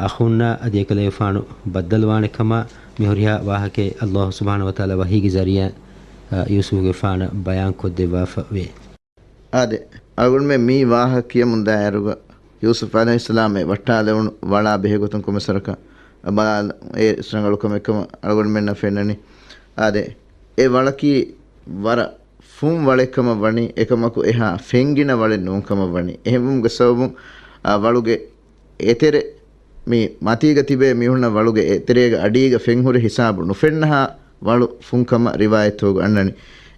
އަޚުންނާ އަދި އެކަލޭގެފާނު ބައްދަލުވާނެ ކަމަށް. މި ހުރިހާ ވާހަކައެއް ﷲ ސުބްޙާނަހޫ ވަތަޢާލާ ވަޙީގެ ޒަރީޢާ، އާ، ޔޫސުފްގެފާނަށް ބަޔާންކޮށްދެއްވާފަ ވޭ. އާދެ، އަޅުގަނޑުމެން މި ވާހަކަ ކިޔަމުން ދާއިރުގަ ޔޫސުފް ޢަލައިހިއްސަލާމް އެ ވައްޓާލެވުނު ވަޅާ ބެހޭގޮތުން ކޮންމެސްވަރަކަށް ބަލާލަން އެ ރަނގަޅު ކަމެއް ކަމަށް އަޅުގަނޑުމެންނަށް ފެންނަނީ. އާދެ، އެ ވަޅަކީ ވަރަށް ފުން ވަޅެއް ކަމަށް ވަނީ، އެކަމަކު އެހާ ފެންގިނަ ވަޅެއް ނޫން ކަމަށް ވަނީ. އެހެންވުމުގެ ސަބަބުން، އާ، ވަޅުގެ އެތެރެ މި މަތީގަ ތިބޭ މީހުންނަށް ވަޅުގެ އެތެރޭގަ އަޑީގަ ފެންހުރި ހިސާބު ނުފެންނަހާ ވަޅު ފުންކަމަށް ރިވާޔަތްތަކުގަ އަންނަނީ.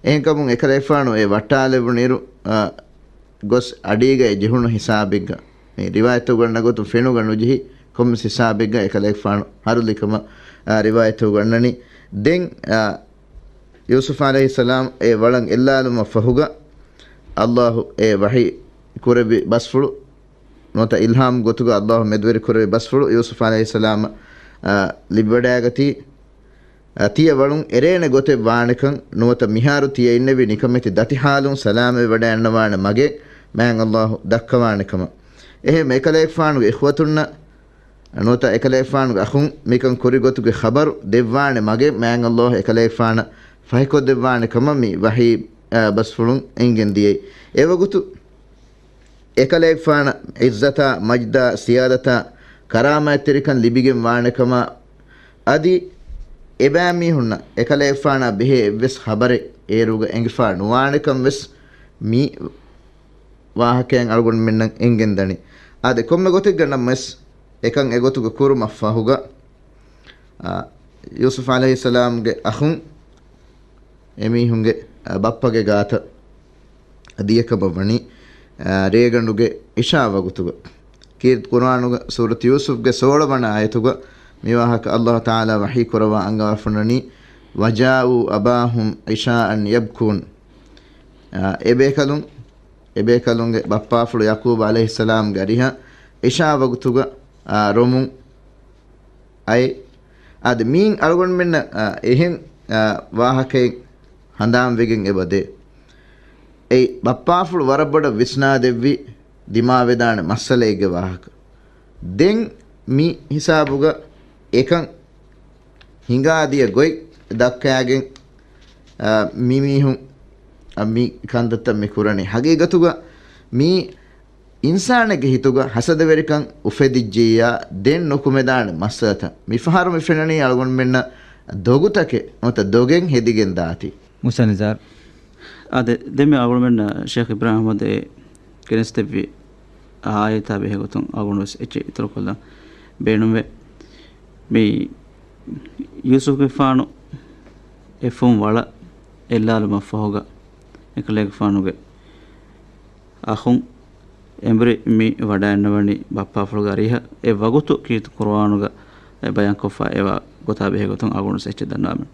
އެހެންކަމުން އެކަލޭގެފާނު އެ ވައްޓާލެވުނުއިރު، އާ، ގޮސް އަޑީގައި ޖެހުނު ހިސާބެއްގަ، މި ރިވާޔަތްތަކުގަ އަންނަ ގޮތުން ފެނުގަ ނުޖެހި ކޮންމެސް ހިސާބެއްގަ އެކަލޭގެފާނު ހަރުލި ކަމަށް، އާ، ރިވާޔަތްތަކުގަ އަންނަނީ. ދެން، އާ، ޔޫސުފް ޢަލައިހިއްސަލާމް އެ ވަޅަށް އެއްލާލުމަށް ފަހުގަ، ﷲ އެ ވަޙީ ކުރެއްވި ބަސްފުޅު، ނުވަތަ އިލްހާމް ގޮތުގަ ﷲ މެދުވެރި ކުރެއްވި ބަސްފުޅު ޔޫސުފް ޢަލައިހިއްސަލާމަށް، އާ، ލިބިވަޑައިގަތީ، އާ، ތިޔަ ވަޅުން އެރޭނެ ގޮތެއް ވާނެކަން، ނުވަތަ މިހާރު ތިޔަ އިންނެވި ނިކަމެތި ދަތި ޙާލުން ސަލާމަތްވެވަޑައިގަންނަވާނެ މަގެއް މާތް ﷲ ދައްކަވާނެ ކަމަށް. އެހެން އެކަލޭގެފާނުގެ އިޚްވަތުންނަށް، ނުވަތަ އެކަލޭގެފާނުގެ އަޚުން މިކަން ކުރި ގޮތުގެ ޚަބަރު ދެއްވާނެ މަގެއް މާތް ﷲ އެކަލޭގެފާނަށް ފަހިކޮށްދެއްވާނެ ކަމަށް މި ވަޙީ، އާ، ބަސްފުޅުން އެނގެން ދިޔައީ. އެވަގުތު އެކަލޭގެފާނަށް ޢިއްޒަތާ، މަޖްދާ، ސިޔާދަތާ، ކަރާމާތްތެރިކަން ލިބިގެން ވާނެ ކަމަށް އަދި އެބައިމީހުންނަށް އެކަލޭގެފާނާ ބެހޭ އެއްވެސް ޚަބަރެއް އޭރުގަ އެނގިފާ ނުވާނެކަން ވެސް މި ވާހަކައިން އަޅުގަނޑުމެންނަށް އެނގެންދަނީ. އާދެ، ކޮންމެ ގޮތެއްގަ ނަމަވެސް އެކަން އެގޮތުގަ ކުރުމަށް ފަހުގަ، އާ، ޔޫސުފް ޢަލައިހިއްސަލާމްގެ އަޚުން އެމީހުންގެ، އާ، ބައްޕަގެ ގާތަށް ދިޔަކަމަށް ވަނީ، އާ، ރޭގަނޑުގެ އިޝާ ވަގުތުގަ. ކީރިތި ޤުރުއާނުގަ ސޫރަތު ޔޫސުފްގެ ސޯޅަ ވަނަ އާޔަތުގަ މި ވާހަކަ ﷲ ތަޢާލާ ވަޙީ ކުރައްވާ އަންގަވާފަންނަނީ، وجاءوا أباهم عشاء يبكون. އާ، އެބޭކަލުން، އެބޭކަލުންގެ ބައްޕާފުޅު ޔަޢުޤޫބު ޢަލައިހިއްސަލާމްގެ އަރިހަށް އިޝާ ވަގުތުގަ، އާ، ރޮމުން އައި، އާދެ، މީން އަޅުގަނޑުމެންނަށް، އާ، އެހެން، އާ، ވާހަކައެއް ހަނދާންވެގެން އެބަދޭ. އެއީ، ބައްޕާފުޅު ވަރަށް ބޮޑަށް ވިސްނާދެއްވި، ދިމާވެދާނެ މައްސަލައެއްގެ ވާހަކަ. ދެން މި ހިސާބުގަ އެކަން ހިނގާދިޔަ ގޮތް ދައްކާގެން، އާ، މި މީހުން، އާ، މި ކަންތައްތައް މި ކުރަނީ. ހަގީގަތުގަ މީ އިންސާނެއްގެ ހިތުގަ ހަސަދަވެރިކަން އުފެދިއްޖިއްޔާ، ދެން ނުކުމެދާނެ މައްސަލަތައް. މިފަހަރު މި ފެންނަނީ އަޅުގަނޑުމެންނަށް ދޮގުތަކެއް ނުވަތަ ދޮގެއް ހެދިގެން ދާތީ. މުސާ ނިޒާރު. އާދެ، ދެންމެ އަޅުގަނޑުމެންނަށް ޝޭޚް އިބްރާހިމް އަޙްމަދު އެ ގެނެސްދެއްވި އާޔަތާ ބެހޭގޮތުން އަޅުގަނޑު ވެސް އެއްޗެއް އިތުރުކޮށްލަން ބޭނުންވޭ. މި ޔޫސުފުގެފާނު އެ ފުން ވަޅަށް އެއްލާލުމަށްފަހުގަ، އެކަލޭގެފާނުގެ އަޚުން އެނބުރި މި ވަޑައިންނަވަނީ ބައްޕާފުޅުގެ އަރިހަށް. އެ ވަގުތު ކީރިތި ޤުރުއާނުގަ ބަޔާންކޮށްފަ އެވާ ގޮތާ ބެހޭގޮތުން އަޅުގަނޑު އެއްޗެއް ދަންނަވަމެން.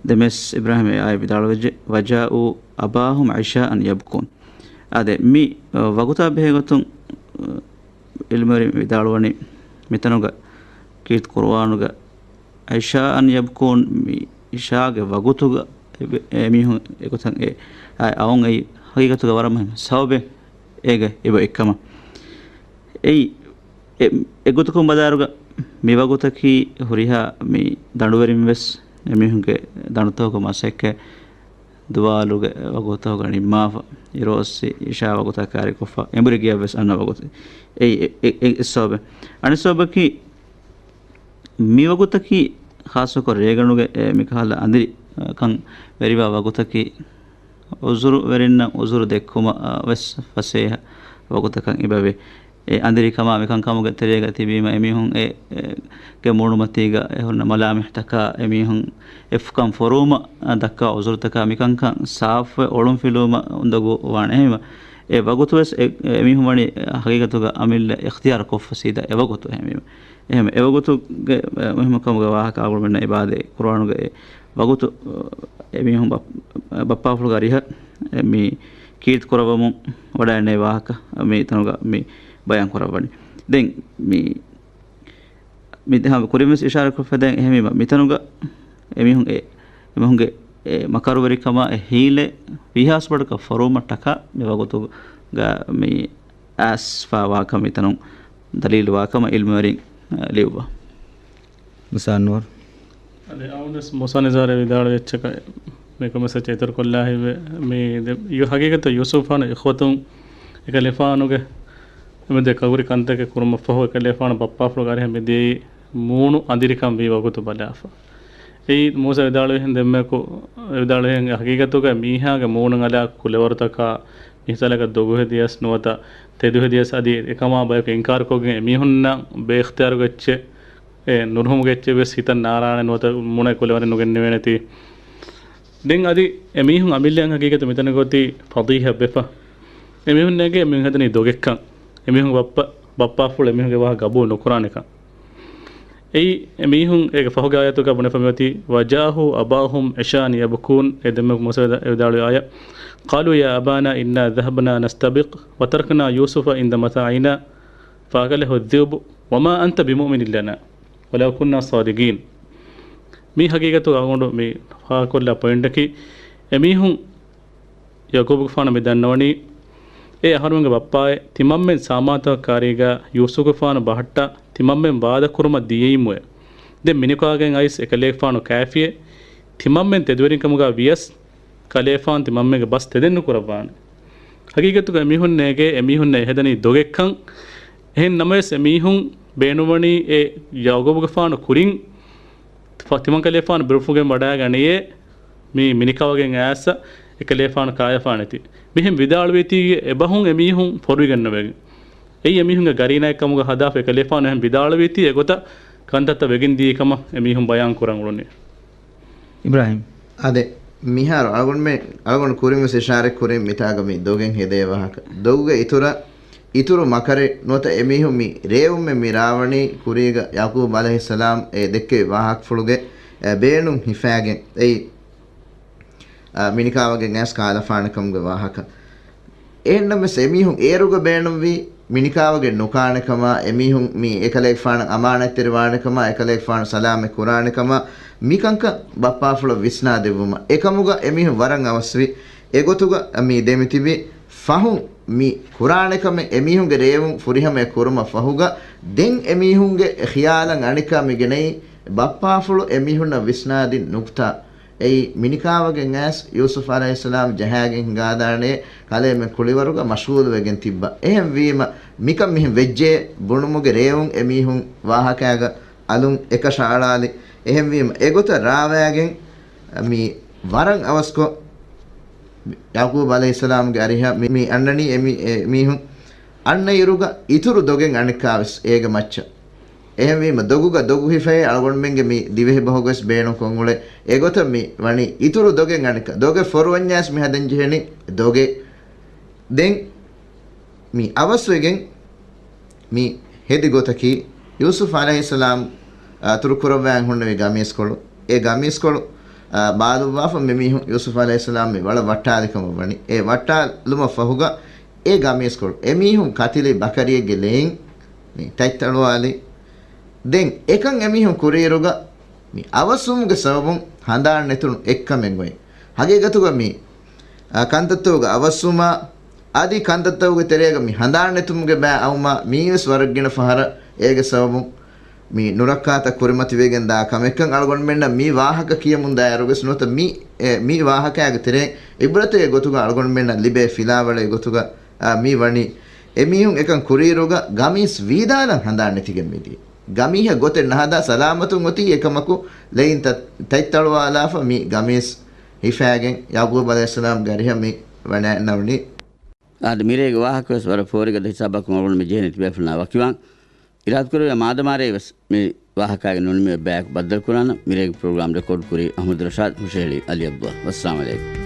ދެން ވެސް އިބްރާހިމް އެ އާޔަތް ވިދާޅުވެއްޖެ، "وجاءوا أباهم عشاء يبكون." އާދެ، މި، އަ، ވަގުތާ ބެހޭގޮތުން، އަ، ޢިލްމުވެރިން ވިދާޅުވަނީ މިތަނުގަ ކީރިތި ޤުރުއާނުގަ عشاء يبكون، މި ޢިޝާގެ ވަގުތުގަ އެ، އެ މީހުން އެގޮތަށް އެ، އަ، އައުން އެއީ ހަގީގަތުގަ ވަރަށް މުހިންމު ސަބަބެއް އޭގެ އެބަ އެއްކަމަށް. އެއީ، އެ، އެގޮތަކުން ބަލާއިރުގަ މި ވަގުތަކީ ހުރިހާ މި ދަނޑުވެރިން ވެސް އެމީހުންގެ ދަނޑުތަކުގެ މަސައްކަތް ދުވާލުގެ ވަގުތަކުގަ ނިންމާފަ، އިރުއޮއްސި އިޝާ ވަގުތަށް ކާރިކޮށްފަ އެނބުރި ގިޔަށް ވެސް އަންނަ ވަގުތު. އެއީ އެ، އެ، އެ، އެއް ސަބަބެއް. އަނެއް ސަބަބަކީ މި ވަގުތަކީ ޚާއްޞަކޮށް ރޭގަނޑުގެ އެ މިކަހަލަ އަނދިރި، އަ، ކަން ވެރިވާ ވަގުތަކީ، އުޒުރުވެރިންނަށް އުޒުރު ދެއްކުމަށް، އަ، ވެސް ފަސޭހަ ވަގުތަކަށް އެބަވޭ. އެ އަނދިރިކަމާ މިކަންކަމުގެ ތެރޭގަ ތިބީމަ އެމީހުން އެ، އެ، ގެ މޫނުމަތީގަ އެ ހުންނަ މަލާމިހްތަކާ އެމީހުން އެފްކަން ފޮރުވުމަށް ދައްކާ އުޒުރުތަކާ މިކަންކަން ސާފުވެ އޮޅުންފިލުވުމަށް އުނދަގޫ ވާނެ. އެހެންވީމަ އެ ވަގުތު ވެސް އެ، އެމީހުން ވަނީ ހަގީގަތުގަ އަމިއްލަ އިޚްތިޔާރު ކޮށްފަ ސީދާ އެ ވަގުތު. އެހެންވީމަ އެހެން އެވަގުތުގެ މުހިއްމުކަމުގެ ވާހަކަ އަޅުގަނޑުމެންނަށް އިބާދޭ ޤުރުއާނުގެ އެ ވަގުތު، އެމީހުން ބަ-، ބައްޕާފުޅުގެ އަރިހަށް މި ކީރިތި ކުރައްވަމުން ވަޑައިންނެވި ވާހަކަ މި ތަނުގަ މި ބަޔާން ކުރައްވަނީ. ދެން މި، މި ކުރިން ވެސް އިޝާރަތްކޮށްފަ ދެން އެހެންވީމަ މިތަނުގަ އެމީހުން އެ، އެމީހުންގެ އެ މަކަރުވެރިކަމާ އެ ހީލެއް ވީހާސް ބޮޑަކަށް ފޮރުވުމަށްޓަކާ މި ވަގުތުގަ މި އައިސްފާ ވާކަމަށް މިތަނުން ދަލީލު ވާކަމަށް އިލްމުވެރިން، އަ، ލިޔުއްވާ. މުސާ ނުވަރު. އަދި އައުންވެސް މުސާ ނިޒާރެ ވިދާޅުވި އެއްޗަކަށް މި ކޮމެސް އެއްޗެއް އިތުރު ކޮށްލާ ހިތްވެ. މި ދެ-، ޔު-، ހަގީގަތު ޔޫސުފާނު އިޚްވަތުން އެކަލޭފާނުގެ އެމެދު ކަގުރި ކަންތަކެއް ކުރުމަށްފަހު އެކަލޭފާނު ބައްޕާފުޅުގެ އަރިހަށް މިދިޔައީ މޫނު އަނދިރިކަން ވީ ވަގުތު ބަލާފަ. އެއީ މޫސަ ވިދާޅުވިހެން ދެންމެކު، ވިދާޅުވިހެން ހަގީގަތުގަ މީހާގެ މޫނު އަލާ ކުލަވަރުތަކާ މިސާލަކަށް ދޮގު ހެދިޔަސް ނުވަތަ ތެދު ހެދިޔަސް އަދި އެކަމާ ބަޔަކު އިންކާރުކޮށްގެން އެމީހުންނަށް ބޭއިޚްތިޔާރުގެ އެއްޗެއް، އެ ނުރުހުމުގެ އެއްޗެއް ވެސް ހިތަށް ނާރާނެ ނުވަތަ މޫނަށް ކުލަވަރެއް ނުގެންނެވޭނެތީ. ދެން އަދި އެމީހުން އަމިއްލައަށް ހަގީގަތު މިތަނުގައި އޮތީ ފަޟީޙަތް ވެފަ. އެމީހުންނޭގެ އެމީހުން ހެދަނީ ދޮގެއްކަން. އެމީހުންގެ ބައްޕަ، ބައްޕާފުޅު އެމީހުންގެ ވާހަކަ ގަބޫލު ނުކުރާނެކަން. އެއީ، އެމީހުން އޭގެ ފަހުގެ އާޔަތުގަ ބުނެފަ މިއޮތީ، "وجاءوا أباهم عشاء يبكون" އެ ދެންމެ މުސައްދަ އެ ވިދާޅުވި އާޔަ، "قالوا يا أبانا إنا ذهبنا نستبق وتركنا يوسف عند متاعنا فأكله الذئب وما أنت بمؤمن لنا ولو كنا صادقين." މީ ހަގީގަތުގަ އަޅުގަނޑު މި ފާހަގަކޮށްލާ ޕޮއިންޓަކީ، އެމީހުން ޔަޢުޤޫބުގެފާނަށް މި ދަންނަވަނީ، އޭ އަހަރުމެންގެ ބައްޕާއޭ، ތިމަންމެން ސާމާތަކަށް ކާރީގަ ޔޫސުފުގެފާނު ބަހައްޓާ ތިމަންމެން ވާދަކުރުމަށް ދިޔައީމުއޭ. ދެން މިނިކާގެން އައިސް އެކަލޭގެފާނު ކާފިއޭ. ތިމަންމެން ތެދުވެރިންކަމުގަ ވިޔަސް ކަލޭފާނު ތިމަންމެންގެ ބަސް ތެދެއް ނުކުރައްވާނެ. ހަގީގަތުގަ އެމީހުންނޭގެ އެމީހުންނަށް އެހެދަނީ ދޮގެއްކަން. އެހެން ނަމަވެސް އެމީހުން ބޭނުންވަނީ އެ ޔަޢުޤޫބުގެފާނު ކުރިން ތިމަންކަލޭފާނު ބިރުފުޅުގެން ވަޑައިގަނެޔޭ، މި މިނިކާވެގެން އައިސް އެކަލޭފާނު ކާޔަފާނެތީ. މިހެން ވިދާޅުވީތީ އެބަހުން އެމީހުން ފޮރުވިގެންނެވެގެން. އެއީ އެމީހުންގެ ގަރީނާއެއްކަމުގަ ހަދާފަ އެކަލޭފާނު އެހެން ވިދާޅުވީތީ އެގޮތަށް ކަންތައްތައް ވެގެން ދިޔައީ ކަމަށް އެމީހުން ބަޔާން ކުރަން އުޅުނީ. އިބްރާހިމް. އާދެ، މިހާރު އަޅުގަނޑުމެ-، އަޅުގަނޑު ކުރިން ވެސް އިޝާރަތް ކުރިން މިތާގަ މި ދޮގެއް ހެދޭ ވާހަކަ. ދޮގުގެ އިތުރަށް، އިތުރު މަކަރެއް ނުވަތަ އެމީހުން މި ރޭވުމެއް މި ރާވަނީ ކުރީގަ ޔަޢުޤޫބް ޢަލައިހިއްސަލާމް އެ ދެއްކެވި ވާހަކަފުޅުގެ، އެ، ބޭނުން ހިފާގެން. އެއީ، އަ، މިނިކާވެގެން އައިސް ކާލަފާނެ ކަމުގެ ވާހަކަ. އެހެންނަމަވެސް އެމީހުން އޭރުގަ ބޭނުންވީ މިނިކާވަގެން ނުކާނެކަމާ، އެމީހުން މި އެކަލޭގެފާނަށް އަމާނަތްތެރިވާނެކަމާ، އެކަލޭގެފާނު ސަލާމަތް ކުރާނެކަމާ، މިކަންކަން ބައްޕާފުޅަށް ވިސްނާދެއްވުމަށް. އެކަމުގަ އެމީހުން ވަރަށް އަވަސްވި. އެގޮތުގަ މި ދެމިތިބި ފަހުން މި ކުރާނެކަމެއް އެމީހުންގެ ރޭވުން ފުރިހަމަޔަށް ކުރުމަށް ފަހުގަ، ދެން އެމީހުންގެ ޚިޔާލަށް އަނެއްކާ މިގެނައީ ބައްޕާފުޅު އެމީހުންނަށް ވިސްނާދިން ނުކްތާ. އެއީ، މިނިކާވަގެން އައިސް ޔޫސުފް ޢަލައިހިއްސަލާމް ޖަހާގެން ހިނގާދާނެ ކަލޭމެން ކުޅިވަރުގަ މަޝްޣޫލުވެގެން ތިއްބަ. އެހެންވީމަ، މިކަން މިހެން ވެއްޖެ ބުނުމުގެ ރޭވުން އެމީހުން ވާހަކައިގަ އަލުން އެކަށައަޅާލި. އެހެންވީމަ، އެގޮތަށް ރާވައިގެން މި ވަރަށް އަވަސްކޮށް، ޔަޢުޤޫބް ޢަލައިހިއްސަލާމްގެ އަރިހަށް މި، މި އަންނަނީ އެ މި، އެ މީހުން އަންނަ އިރުގަ އިތުރު ދޮގެއް އަނެއްކާވެސް އޭގެ މައްޗަށް. އެހެންވީމަ، ދޮގުގަ ދޮގު ހިފައޭ އަޅުގަނޑުމެންގެ މި ދިވެހި ބަހުގަވެސް ބޭނުންކޮށް އުޅޭ. އެގޮތަށް މި ވަނީ އިތުރު ދޮގެއް އަނެއްކާ. ދޮގެއް ފޮރުވަންޏާސް މި ހަދަން ޖެހެނީ ދޮގެއް. ދެން މި އަވަސްވެގެން މި ހެދި ގޮތަކީ، ޔޫސުފް ޢަލައިހިއްސަލާމް އަތުރުކުރައްވާން ހުންނެވި ގަމީސްކޮޅު. އެ ގަމީސްކޮޅު، އާ، ބާލުއްވާފަ މި މީހުން ޔޫސުފް ޢަލައިހިއްސަލާމް މި ވަޅަށް ވައްޓާލި ކަމަށް ވަނީ. އެ ވައްޓާލުމަށް ފަހުގަ އެ ގަމީސްކޮޅު އެމީހުން ކަތިލި ބަކަރިއެއްގެ ލެއިން މި ތަތްތަޅުވާލި. ދެން އެކަން އެމީހުން ކުރިއިރުގަ މި އަވަސްވުމުގެ ސަބަބުން ހަނދާން ނެތުނު އެއްކަމެއް އޮތް. ހަގީގަތުގަ މި، އާ، ކަންތައްތަކުގަ އަވަސްވުމާ، އަދި ކަންތައްތަކުގެ ތެރޭގަ މި ހަނދާން ނެތުމުގެ ބައި އައުމާ، މީވެސް ވަރަށް ގިނަ ފަހަރަށް އޭގެ ސަބަބުން މި ނުރައްކާތައް ކުރިމަތިވެގެން ދާ ކަމެއްކަން އަޅުގަނޑުމެންނަށް މި ވާހަކަ ކިޔަމުން ދާއިރުވެސް ނުވަތަ މި، އެ، މި ވާހަކައިގެ ތެރެއިން އިބްރަތެއް ގޮތުގަ އަޅުގަނޑުމެންނަށް ލިބޭ ފިލާވަޅެއް ގޮތުގަ، އާ، މި ވަނީ. އެމީހުން އެކަން ކުރިއިރުގަ ގަމީސް ވީދާލަން ހަނދާން ނެތިގެން މިދިޔަ. ގަމީހަށް ގޮތެއް ނަހަދާ ސަލާމަތުން އޮތީ އެކަމަކު، ލެއިން ތަ-، ތަތްތަޅުވާލާފަ މި ގަމީސް ހިފާގެން ޔަޢުޤޫބް ޢަލައިހިއްސަލާމްގެ އަރިހަށް މި ވަޑައިންނަވަނީ. އާދެ، މިރޭގެ ވާހަކަވެސް ވަރަށް ފޯރިގަދަ ހިސާބަކުން އަޅުގަނޑު މި ޖެހެނީ ތިބޭފުޅުންނާ ވަކިވާން. އިރާދަކުރެއްވިޔާ މާދަމާރޭވެސް މި ވާހަކައިގެ ނުނިމި ބަޔަކު ބައްދަލުކުރާނަން. މިރޭގެ ޕްރޮގްރާމް ރެކޯޑް ކުރީ އަޙްމަދު ރަޝާދް ހުށަހެޅީ އަލީ ޢަބްދުﷲ. ވައްސަލާމް ޢަލައިކުމް.